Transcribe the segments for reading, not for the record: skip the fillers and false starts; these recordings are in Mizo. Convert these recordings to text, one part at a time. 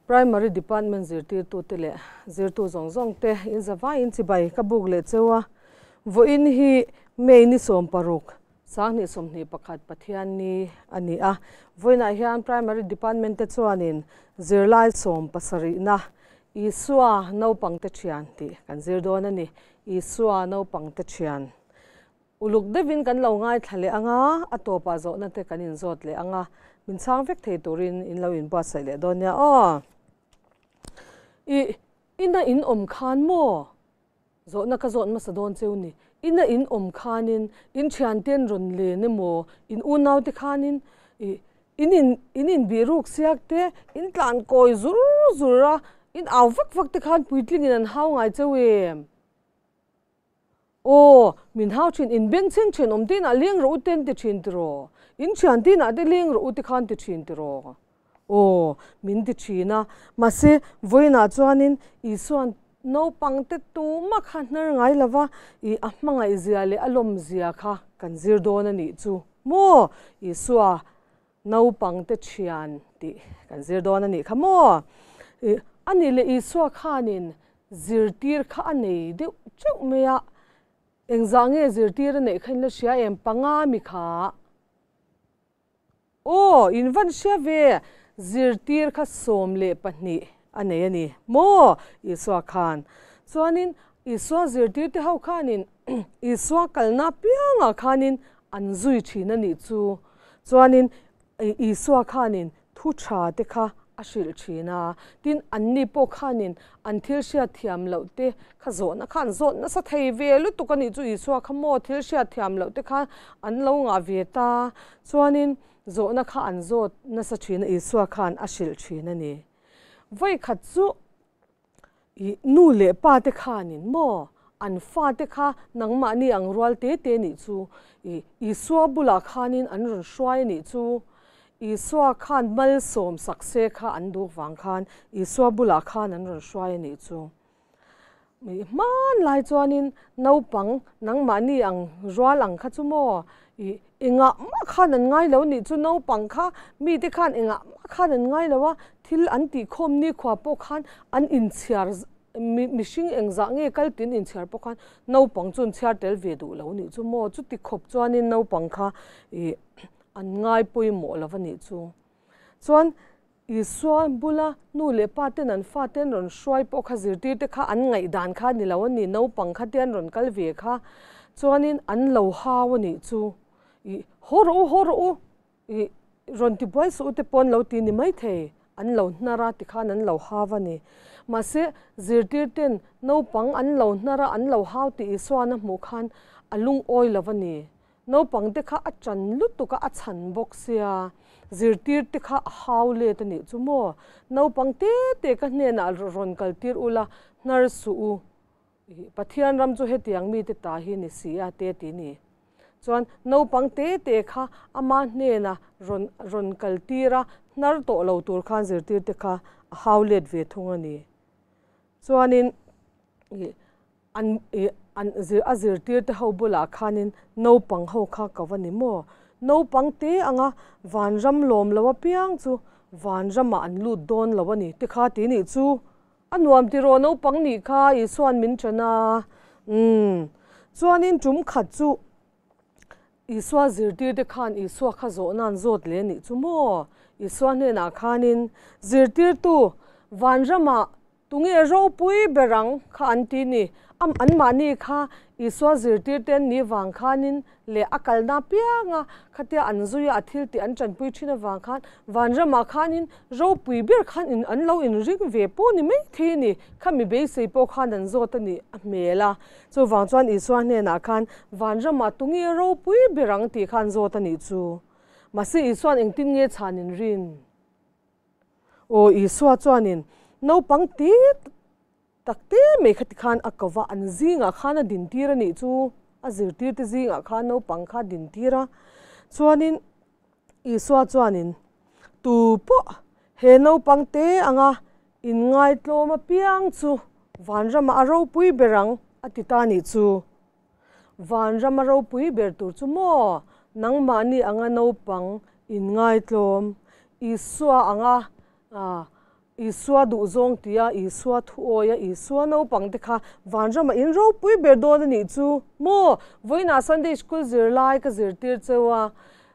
Primary Department zirtirtute leh zirtu zawng zawngte in zavaiin chibai ka buk leh cheu a. Vawiin hi May ni 60, 2021 Pathianni a ni a. Vawiinah hian Primary Department te chuanin zirlai 70na Isua naupangte thian tih kan zir dawn a ni. Isua naupangte thian. Uluk deuhin kan lo ngaithla leh ang a, a tawpah zawhna te kan inzawt leh ang a, min chhang vek thei turin in lo inbuatsaih leh dawn nia aw. I ina in awm khan maw? Zawhna ka zawt hmasa dawn cheu ni. Ina in awm khanin in thianten rawn len emaw, in unaute khanin i in in in inbih ruk siak te, in tlan kawi zur zur a, in au vak vak te khan puitlingin an hau ngai cheu em? Aw, min hau thin, in beng chheng thin awm te inah leng rawh u te an ti thin tiraw? In thian te inah te leng rawh u te khan ti thin tiraw? Aw, min ti thin a. Mahse, vawiinah chuanin Isua'n naupangte tumah kha hnar ngai lova, i a hmangaihzia leh a lawmzia kha kan zir dawn a nih chu maw? Isua naupangte thian tih kan zir dawn a nih kha maw? I a nih leh Isua khanin zirtir kha a nei deuh teuh mai a, engzah nge zirtir a neih kha in la hria em? Panga mi kha. Aw, in van hria ve, zirtir kha 12 a nei a ni maw? Isua khan. Chuanin Isua zirtirte ho khanin Isua kalna piangah khanin an zui thin a nih chu. Chuanin Isua khanin thu tha te kha a hrilh thin a, tin anni pawh khanin an thil hriat thiam loh te kha zawhna kha an zawt nasa thei ve lutuk a nih chu Isua kha maw thil hriat thiam loh te kha an lo ngah ve ta. Chuanin zawhna kha an zawt nasa thin a, Isua khan a hrilh thin a ni. Vawikhat chu I nu leh pa te khanin maw an fa te kha nangmahni ang rual te te nih chu i Isua bulah khanin an rawn hruai a nih chu. Isua khan malsawm sak se kha an duh vang khan Isua bulah khan an rawn hruai a nih chu. I hmanlai chuanin naupang nangmahni ang rual ang kha chu maw i engah mah khan an ngai lo nih chu naupang kha mite khan engah mah khan an ngai lo a, thil an tihkhawm nikhua pawh khan an inchhiar mihring engzah nge kal tin inchhiar pawh khan naupang chu an chhiar tel ve duh lo nih chu maw chuti khawp chuanin naupang kha ih an ngai pawimawh lo a nih chu. Chuan Isua bula nu leh pa ten an fa ten rawn hruai pawh kha zirtir te kha an ngaihdan kha ni lo a ni, naupang kha te an rawn kal ve kha chuanin an lo hau a nih chu. Ih, haw rawh u, haw rawh u, ih, rawn ti buai suh u te pawh an lo ti ni maithei, an lo hnar a tikhan an lo hau a ni. Mahse, zirtir ten naupang an lo hnar a, an lo hau tih Isuan a hmuh khan a lungawi lo a ni. Naupang te kha a ṭan lutuk a, a chhan bawk sia, zirtir te kha a hau let a nih chu maw? Naupang te te ka hnenah rawn kal tir ula, hnar suh u. Pathian ram chu hetiang mite ta hi ni si a, te ti ni. Chuan naupang te te kha ama hnena rawn rawn kal tir a, hnar tawh lo tur khan zirtir te kha a hau let ve thung a ni. Chuanin ih An ih an zir a zirtirte ho bulah khanin naupang ho kha ka va ni maw? Naupang te anga vanram lawm lo apiang chu vanramah an lut dawn lo a ni te kha ti nih chu a nuam tiraw naupang nih kha Isua'n min ṭan a. Umm chuanin ṭum khat chu Isua zirtirte khan Isua kha zawhna an zawt leh nih chu maw? Isua hnenah khanin zirtirtu vanramah Tunge ropui ber ang kha an ti ni. Am anmahni kha Isua zirtirte an nih vang khanin leh a kalna pianga khatia an zuia a thil tih an tanpui thin avang khan vanramah khanin ropui ber khan in an lo inring ve pawh ni mai thei a ni. Khami beisei pawh khan an zawt a nih a hmel a. Chuvang chuan Isua hnenah khan vanramah tunge ropui ber ang tih kha an zawt a nih chu. Mahse Isua'n engtin nge chhan inrin? Aw Isua chuanin naupang te tak te mai kha tikhan a ko va, an zingah khan a dintir a nih chu, a zirtirte zingah khan naupang kha a dintir a. Chuanin Isua chuanin tu pawh he naupang te anga inngaitlawm apiang chu vanramah a ropui ber ang a ti ta a nih chu. Vanram a ropui ber tur chu maw? Nangmahni anga naupang inngaitlawm, Isua anga Isua duhzawng tia Isua thu awia Isua naupang te kha vanramah in ropui ber dawn a nih chu maw? Vawiinah Sunday School zirlai ka zirtir cheu a,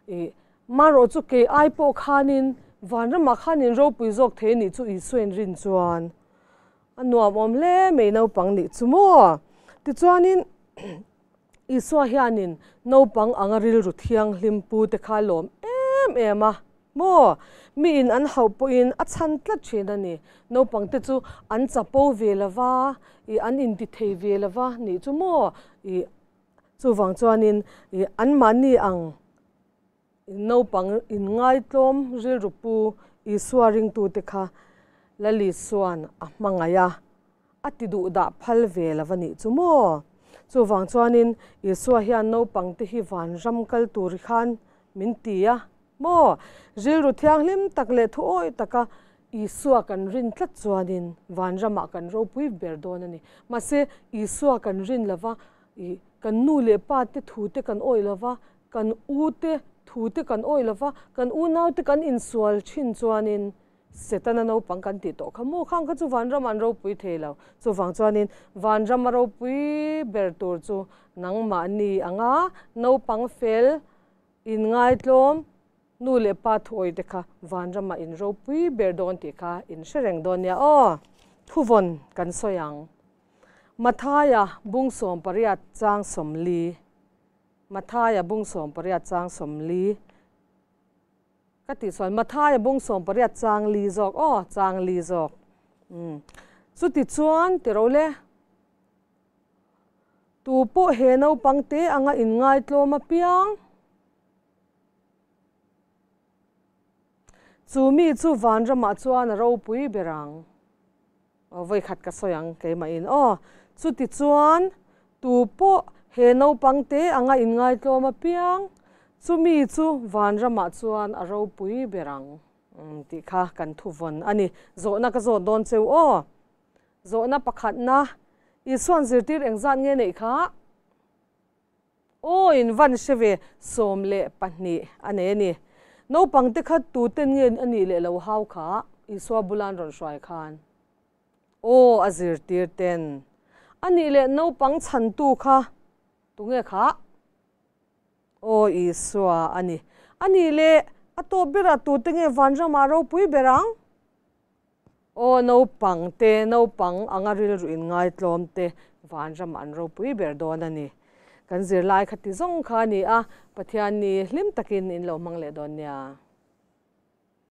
ih marawh chu kei ai pawh khanin vanramah khan in ropui zawk thei a nih chu Isua in rin chuan a nuam awm hle mai naupang nih chu maw? Tichuanin Isua hianin naupang anga rilru thianghlim pu te kha lawm em em a maw? Miin an hauh pawhin a chhan tlat thin a ni. Naupang te chu an chapo ve lo va, ih an inti thei ve lo va nih chu maw? Ih chuvang chuanin ih anmahni ang naupang inngaitlawm rilru pu Isua ringtute kha Lal Isua'n a hmangaih a, a ti duh dah phal ve lo va nih chu maw? Chuvang chuanin Isua hian naupangte hi vanram kal tur khan min ti a maw? Rilru thianghlim tak leh thuawi taka Isua kan rin tlat chuanin vanramah kan ropui ber dawn a ni. Mahse, Isua kan rin lo va, ih, kan nu leh pa te thu te kan awih lo va, kan u te thu te kan awih lo va, kan unau te kan insual thin chuanin Setana naupang kan tih tawh kha maw? Khang kha chu vanram an ropui thei lo. Chuvang chuanin vanram a ropui ber tur chu nangmahni anga naupang fel, inngaitlawm, nu leh pa thuawi te kha vanramah in ropui ber dawn tih kha in hre reng dawn nia aw. Thuvawn kan sawi ang. Mathaia bung 18 chang 40. Mathaia bung 18 chang 40. Ka tih chuan Mathaia bung 18 chang li zawk aw, chang li zawk. Umm. Chuti chuan ti ro le. Tu pawh he naupang te anga inngaitlawm apiang. Chu mi chu vanramah chuan a ropui ber ang. Aw vawi khat ka sawi ang keimahin aw. Chuti chuan tu pawh he naupang te anga inngaitlawm apiang, chumi chu vanramah chuan a ropui ber ang tih kha kan thuvawn a ni. Zawhna ka zawt dawn cheu aw. Zawhna pakhatna, Isua'n zirtir engzat nge neih kha? Aw in van hre ve, 12 a nei a ni. Naupang te kha tuten nge a nih leh lo hau kha Isua bula an rawn hruai khan? Aw a zirtir ten. A nih leh naupang chhantu kha tunge kha? Aw Isua a ni. A nih leh a tawp berah tute nge vanramah ropui ber ang? Aw naupang te, naupang anga rilru in ngaitlawm te vanram an ropui ber dawn a ni. Kan zirlai kha ti zawng kha a ni a, Pathian ni hlim takin in lo hmang leh dawn nia.